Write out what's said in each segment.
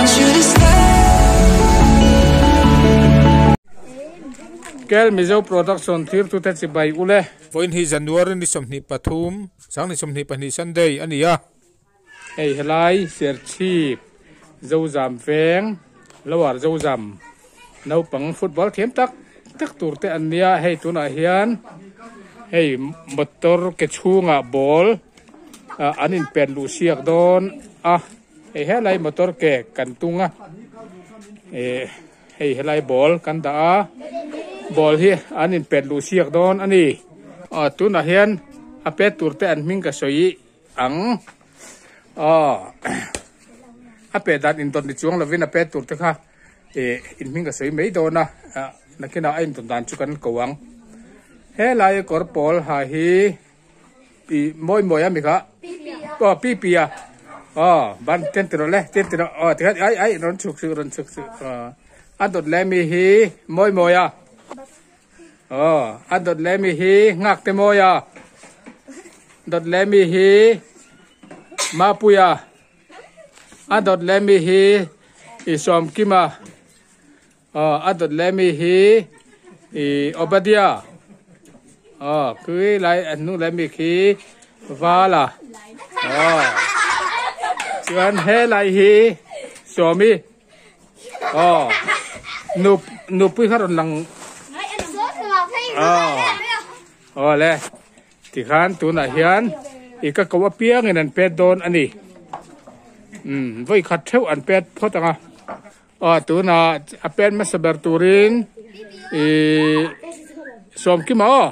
want you to stay. Kel Mizo Production thirtute chibai ule. Vawiin hi January ni 23, 2022 Sunday a ni a. Hei helai Serchhip Zozam veng Lower Zozam naupang football thiam tak tak tur te an nia hei tunah hian hei motor ke chhungah ball an inpen luh siak dawn a hei helai motor ke kan tung a eh hei helai ball kan dah a ball hi an inpen luh siak dawn a ni ah tunah hian a pet tur te an hming ka sawi ang aw a pet dan indawt ni chuang lovin a pet tur te kha eh in hming ka sawi mai dawn a ah nakinah a indawt dan chu kan ko ang helai kawr pawl ha hi ih mawi mawi a mi kha aw pi pi a aw ban ten ti rawh le ten ti rawh aw tikhan ai ai rawn chhuk suh rawn chhuk suh aw a dawt leh mi hi mawi mawi a aw a dawt leh mi hi nghak te mawi a dawt leh mi hi Mapuia a dawt leh mi hi i Sawmkima aw a dawt leh mi hi i Obadia aw khi lai a hnung leh mi khi Vala aw chuan helai hi Sawmi aw nu nupui kha rawn lang aw aw le. Tikhan tunah hian i ka ko apiangin an pet dawn a ni. Umm vawi khat theuh an pet phawt ang a. Aw tunah a pet hmasa ber turin i Sawmkima aw.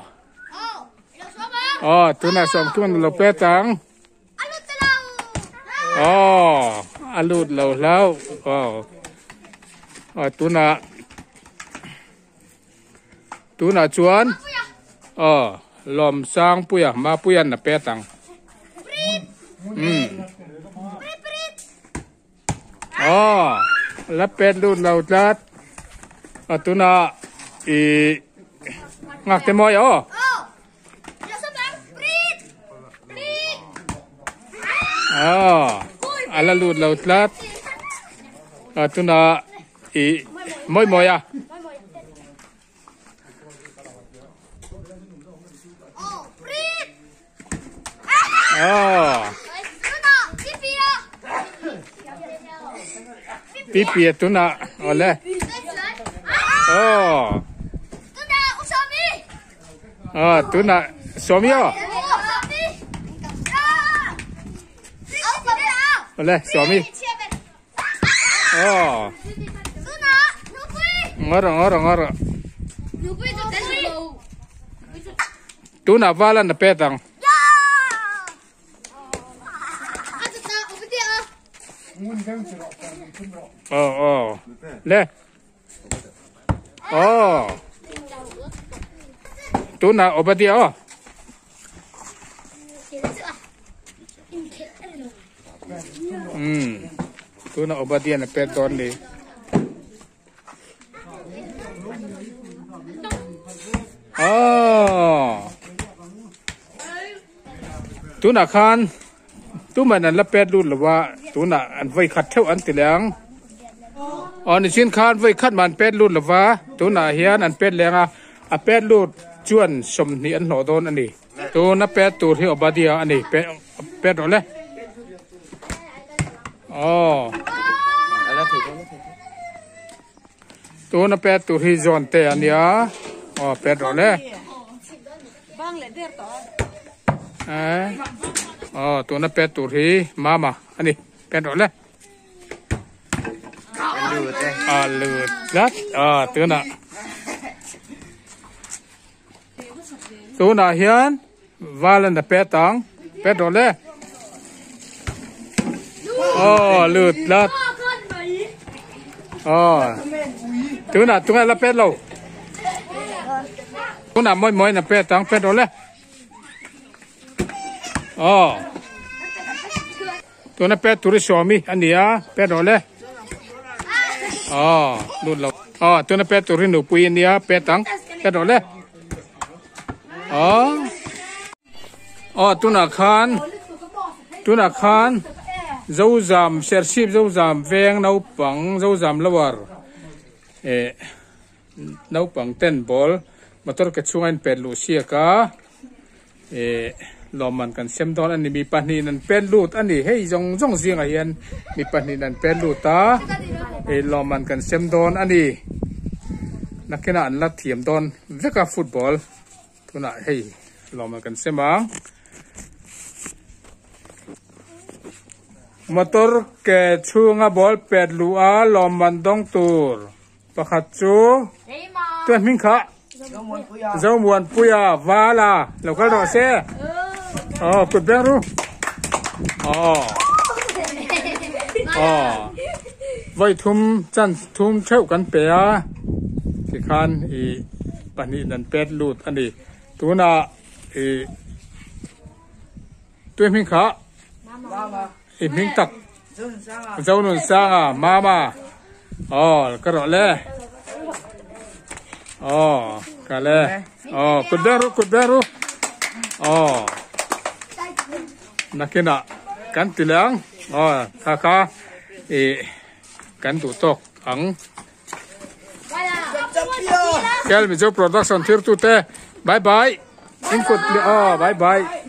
Aw tunah Sawmkima an lo pet ang. Aw a lut lo hlauh. Aw aw tunah Tunah chuan aw Lawmsangpuia Mapuia'n a pet ang. Umm. Aw la pet lut lo tlat. A tunah i nghak te mawi aw. Aw a la lut lo tlat. A tunah i mawi mawi a. Pipi a tunah awle aw aw tunah sawmi aw awle sawmi Aw. Ngawr ngawr ngawr. Tunah val an a pet ang. Aw aw. Le. Aw. Tunah Obadia aw. Umm tuna Obadiah a pet dawn ni. Aww tunah khan tuman an la pet lut lo a tunah an vawi khat theuh an ti leh ang aw nichin khan vawi khat mah an pet lut lo va tunah hian an pet leh ang a a pet lut chuan 20 an hlawh dawn a ni. Tuna pet tur hi Obadiah a ni pet rawh le aw tuna pet tur hi John te a nia aw pet rawh le aw tuna pet tur hi Mama a ni pet rawh le a lut tlat a tuna Tunah hian val an a pet ang pet rawh le aw lut tlat aw tunah tunge la pet lo tunah mawi mawi in a pet ang pet rawh le aw tuna pet tur hi sawmi a ni a pet rawh le aw lut lo aw tuna pet tur hi nupui a nia pet ang pet rawh le aw aw tunah khan tunah khan. Zozam Serchhip Zozam veng naupang Zozam lower eh naupang ten ball motor ke chhunga in pet luh siak a eh lawmman kan sem dawn a ni mi pahnihin an pet lut a ni hei zawng zawng zingah hian mi pahnihin an pet lut a eh lawmman kan sem dawn a ni nakinah an la thiam dawn vek a football. Tunah hei lawmah kan sem ang. Motor ke chhunga ball pet luh a lawmman dawng tur pakhat chu tui hming kha Zomuanpuia Vala lo kal rawh se. Aw kut beng ru. Aw. Aw. Voi thum chan thum theuh kan pe a tikhan i Pahnihin an pet lut a ni. Tunah i tui hming kha i hming tak Zonunsanga Mama aw ka rawh le aw ka le aw kut beng ru kut beng ru aw nakinah kan ti leh ang aw kha kha i kan duh tawk ang. Kel Mizo Production thirtute bye bye in kut aw bye bye.